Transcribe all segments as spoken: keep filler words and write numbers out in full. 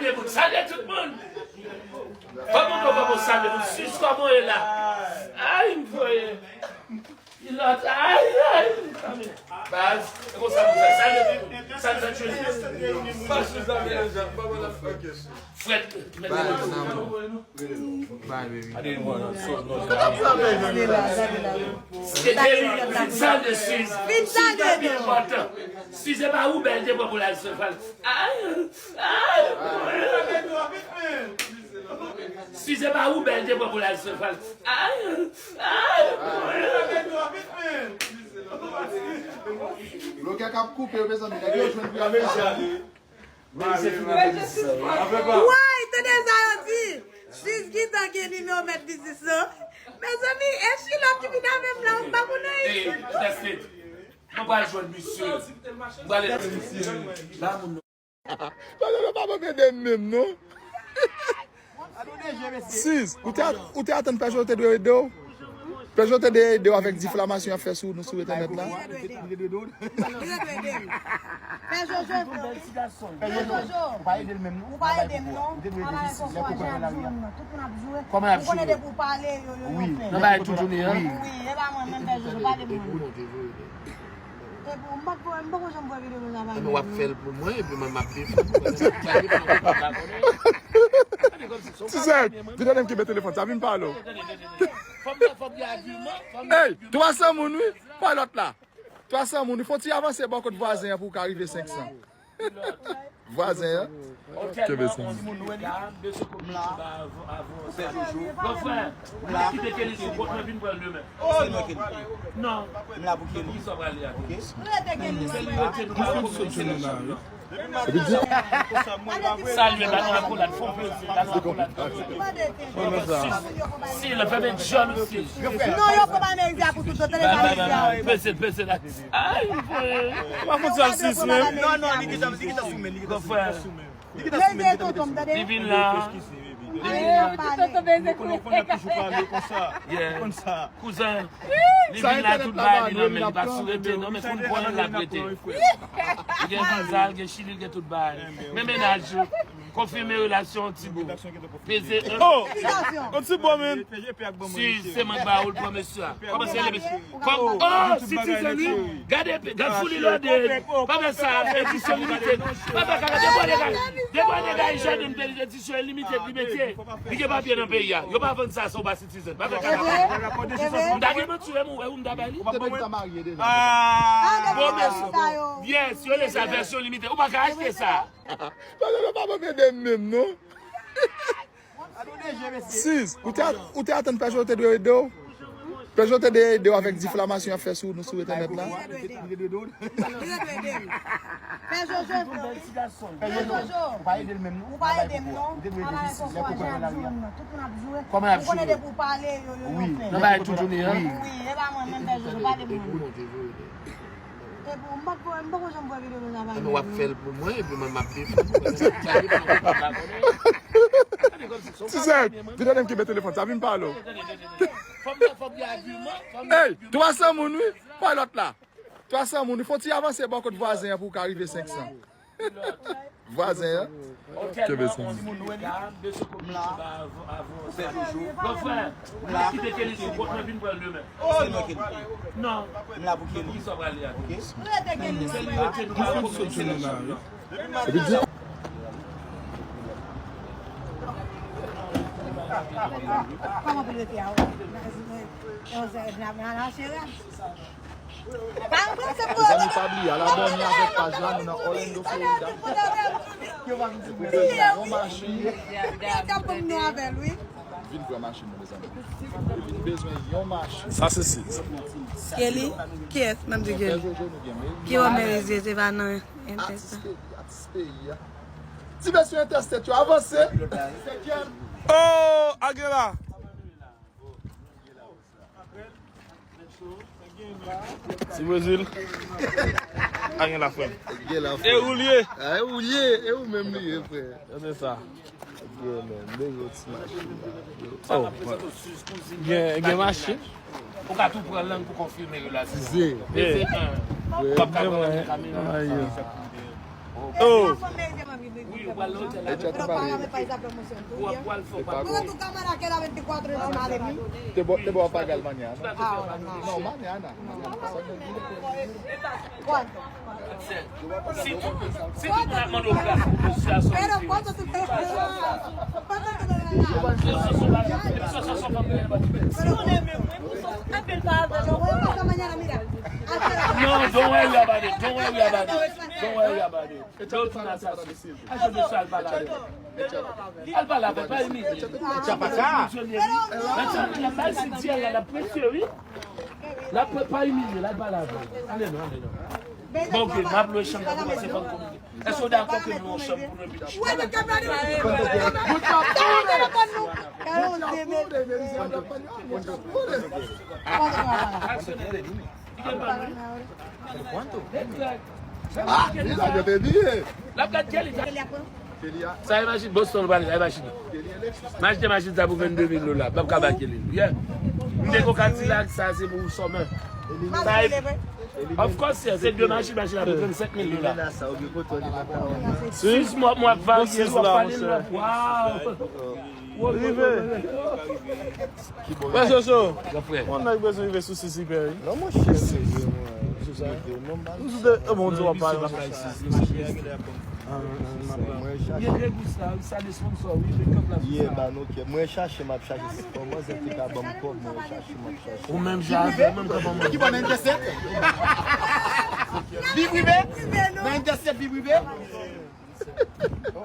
Salye tout moun. Fò moun yo fò moun salye moun. Sis kòman ye la? Ay, m voye. Pilòt, ay, ay. Baz, e konsa pou fè. Salye tout moun. Salye tout moun. Pas sou zam, jan. Frèt, mèt. Bye, baby. Salye Sis. Sis, se pa ou bèl te pran pou l al sou fal. Ay, ay, si se pa ou bèl te pran pou l al sou fal. Ay, ay, Blokè k ap koupe yo, mezanmi, nèg yo jwenn pou y ap fè. Woy, tande sa yo di. Sis gentan gen nimewo mèt biznis lan. Mezanmi, e Chilòt ki vin avè m la, ou pa konn anyen. Mwen pral jwenn misye. Mwen pral jwenn misye. Ba moun Pale nou pa ede m menm non. Sis, ou te atann Pèjo te dwe ede w? Pèjo te dwe ede w avèk diflamasyon y ap fè sou nou sou entènèt la. Pèjo, Pèjo, ou pa ede m menm non. Ou pa ede m non. Travay fò fò ajan ap joure m nan. Tout moun ap joure. Ou konnen depi ou pale yo, yo, yo fè. Nan bagay tout jounen an. Wi, e pa mwen menm Pèjo, pale pou mwen. Epi w m p ap voye, m poko janm voye videyo konsa pa gen. Epi w ap fè l pou mwen, epi mwen m ap defann ou. Mwen m ap pale pandan w pa konnen. Tizèk, vin tande m kenbe telefòn sa, vin pale w. Ey, twa san moun wi, pa lòt la. Twa san moun wi, fon ti avanse bò kot vwazen an pou w ka rive senk san. Vwazen an. Kenbe sa. Salye, ba nou akolad, fon plezi, ba nou akolad. Si, lè fèmen djòl osi. Non, yo pran amerize a pou tout, yo tande sa. Peze, peze la. Ay, mwen. Ou pa konn sa l sis menm. Non, non, li gentan, li gentan sou men, li gentan sou men. Li gentan sou men, li gentan sou men. Li vin la. Li vin la. Tonton Beze konnen. Yeah. Kouzen, li vin la tout bagay li nan men, li pa sou rete non, men konn pwen l ap rete. Li gen viza, li gen Chili, li gen tout bagay. Men mennaj yo. Konfime relasyon yon ti bout. Peze en. Oh! Yon ti bout, men. Si se mwen k ba ou l pran mesye a. Kòman se rele mesye? Kòm, oh, Citizen wi. Gade, gad fouli lòde. Pa fè sa, edisyon limite. Pa fè kaka, debwale kaka. Debwale kaka, Jòdèn, edisyon limite, li mete. Li gen papye nan peyi a. Yo pa vann sa san w pa Citizen. Pa fè kaka. M ta gen manti, ou wè m, ou wè ou m ta ba li. Bon, mesye. Yes, yo rele sa vèsyon limite. Ou pa ka achte sa. Pale nou pa ede m menm non. Sis, ou te atann Pèjo te dwe ede w? Pèjo te dwe ede w avèk diflamasyon y ap fè sou nou sou entènèt la. Pèjo, Pèjo, ou pa ede m menm non. Ou pa ede m non. Travay fò fò ajan ap joure m nan. Tout moun ap joure. Ou konnen depi ou pale yo, yo, yo fè. Nan bagay tout jounen an. Wi, e pa mwen menm Pèjo, pale pou mwen. Epi w m p ap voye, m poko janm voye videyo konsa pa gen. Epi w ap fè l pou mwen, epi mwen m ap defann ou. Mwen m ap pale pandan w pa konnen. Tizèk, vin tande m kenbe telefòn sa, vin pale w. Ey, twa san moun wi, pa lòt la. Twa san moun wi, fon ti avanse bò kot vwazen an pou w ka rive senk san. Vwazen an. Kenbe sa. Mezanmi, pa bliye al abòne avèk paj la, nou nan Orlando, Florida. Epi vin pran machin nou, mezanmi. Epi n bezwen yon machin. Sa se sis. Kelly, kiyès? N ap di Kelly. Ki wè mèrizye, se pa nan entèsta. Atis peyi, atis peyi a. Ti mesye entèstèt yo, avanse. Oh, Aguilera. Ti Brezil. A gen la frè m. E ou l ye? A, e ou l ye? E ou menm li ye, frè. Se sa. Gen, men, men yon ti machin la. Oh, gen, gen machin. Ou ka tou pran lang pou konfime relasyon. Peze en. W ap ka pran lang nan kamera. Oh. Wi, ou pral nan otèl la. Pero págame para esa promoción, tú bien. Porque tu cámara queda veinticuatro encima de mí. Te voy, te voy a pagar mañana. Ah, no, mañana. ¿Cuánto? Si tout, si tout moun ap mande w plas pou pozisyon a sou Pero, ¿cuánto tú te vas a dar? ¿Cuánto tú te vas a dar? Pero, yo voy a pasar mañana, mira. No, don't worry about it. Don't worry about it. Don't worry about it. Don't worry about it. Yo di nan sa sou Silvi. Al pale avè l. Al pale avè l, pa imilye. L ap bay Silvi a la, l ap presye, wi. L ap pa imilye l, al pale avè l. Ale non, ale non. Bon, ok, m ap lwe chanm nan pou mwen, se pa konplike. Èske w dakò ke nou yon chanm pou nou epi nou... Aksyone. Ah, mira, yo te dije. L ap gad Kelly. Sa e machin Boston ou pale, sa e machin. M achte machin sa pou vennde mil dola. M p ap ka ba Kelly. Yeah. M te gon Cadillac, sa se pou Summer. Sa e, of course, se de machin, machin la pou trannsenk mil dola. Sis mwa, mwa varye, w ap pale l. Wow. Rive. Frè Soso, yon nèg bezwen rive sou Sisi Perry. Non, monchè, serye, mwen. M sou de, e bon, di w ap pale. Mwen chache. Mwen chache, m ap chache. Si fò manzè te ka ban m kòb, mwen chache, m ap chache. Ou menm jan avè m, menm kòb manzè. Ki bò nan entèsèt? Vi prive? Nan entèsèt vi prive?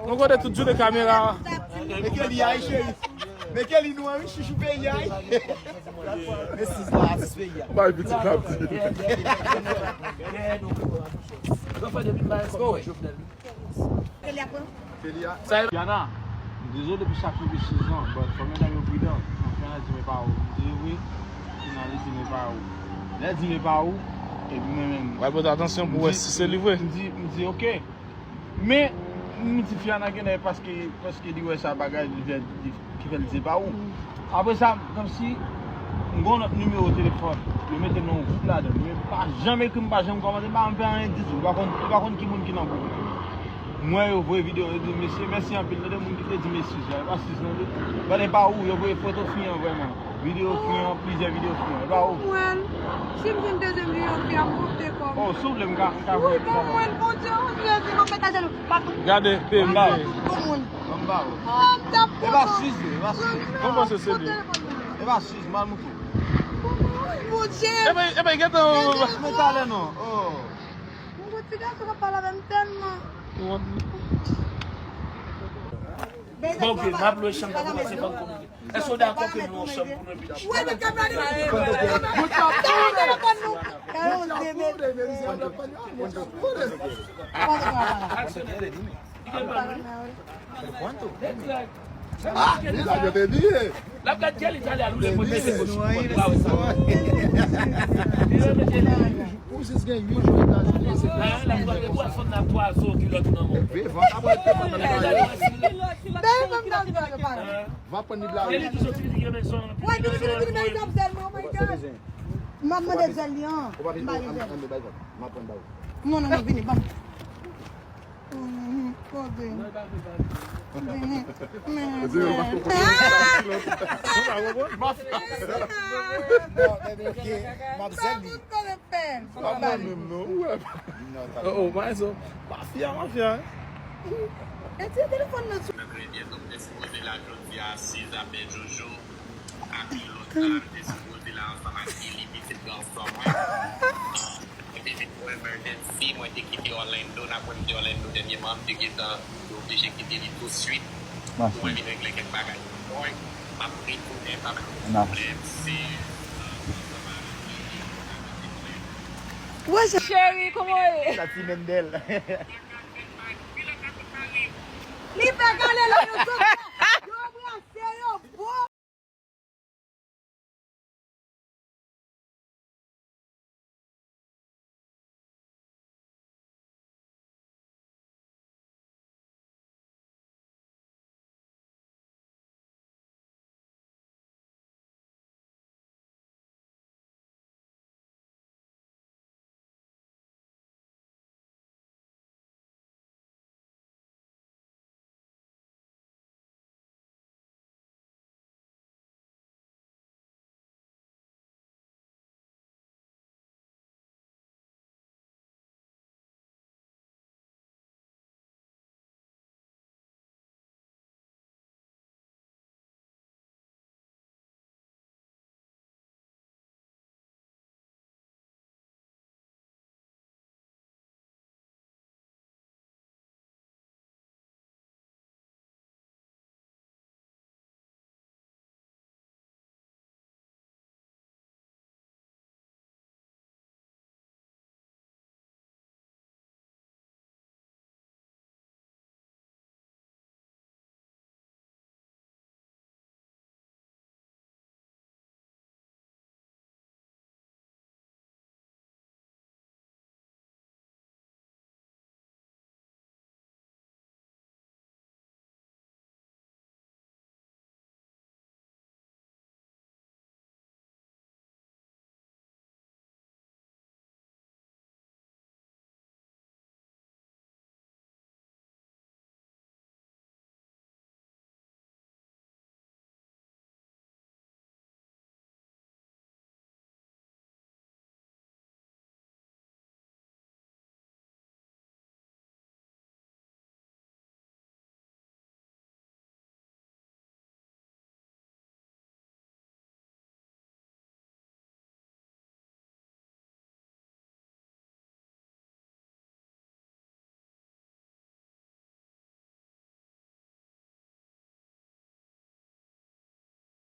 Nou kote tout jounen kamera. Mete li a, cheri. Mete li nou an, wi, chouchou peyi a, wi. Mesi la, atis peyi a. Bay pitit la, pitit. Yana, m dezole pou sakrifi Sizan, but fò medam yo pridan. Anfen, di men pa ou. M di wi, finali di men pa ou. Lè di men pa ou, epi mwen menm. W ap pote atansyon pou wè si se li vre. M di, m di, ok. Men, m di fi a nan genlè paske, paske li wè sa bagay li fè, li, ki fè l di se pa ou. Apre sa, kòmsi, m gen yon lòt nimewo telefòn. Yo mete m nan yon gwoup ladan. Men pa janm ekri m, pa janm kòmante, m pa janm fè anyen ditou. Ou pa konn, ou pa konn ki moun ki nan gwoup. M wè yo voye videyo, yo di, "Mesye, mèsi anpil." Tande moun ki te di m eskiz la. E pa eskiz non, tou. Gade pa ou, yo voye foto fi an vrèman. Videyo fi an, plizyè videyo fi an. E pa ou. Mwen, si m jwenn dezyèm videyo fi an, m pote kòb. Oh, souple, m ka, m ka voye. Wi, bon, mwen, Bondye, Jezi, m ap met ajenou. Gade, pe m ba ou. Bon, mwen. Ban m ba ou. Ah, m t ap kontan. E pa size, e pa size. Mwen panse se li. E pa size, m al moutre w. Wi, Bondye. E ben, e ben, gentan. Men talè non. Oh. Yon ti gason k ap pale avè m tèlman. Bon, ok, m ap lwe chanm nan pou mwen, se pa konplike. Èske w dakò ke nou yon chanm pou nou epi nou... Aksyone. Ah, mira, yo te dije. L ap gad Kelly talè a, l oule mwen mete goch. Ou jis gen uit jou Etazini, se... L ap gade bwason nan twa zo kilòt nan men w. Vivan, ap rete pandan l pale. Dèyè fè m ta vin pale. Va pran li la. Kelly toujou fini gen rezon. Wè, Kelly fini vin nan zèl mwen, oh my God. M ap mande zèl li an. Ou pa vin, ou pa vin, m ap pran ba ou. Non, non, non, vini, ban m. Mhm, kote? Mhm, mhm. Mafya. Non, men ok, m ap zèl li. Pa mwen menm, non. Ou wè. Oh, oh, mafya, mafya. Retire telefòn nan sou. Mèkredi, donk, te sipoze la jodi a, Sizan, Jojo, ak lòt la, te sipoze la ansanm ak Kelly, pitit gason mwen. Mwen te vin pou emergency, mwen te kite Orlando, n ap wè m te Orlando dènyèman, m te gentan oblije kite li tousuit pou mwen vin regle kèk bagay. Mwen, m ap retounen, pa ba nou pwoblèm, se, euh, ansanm avèk li, nou ka mete mwen. Cheri, kòman w ye? Sa ti Mendel. Li fè kale la, yo sot.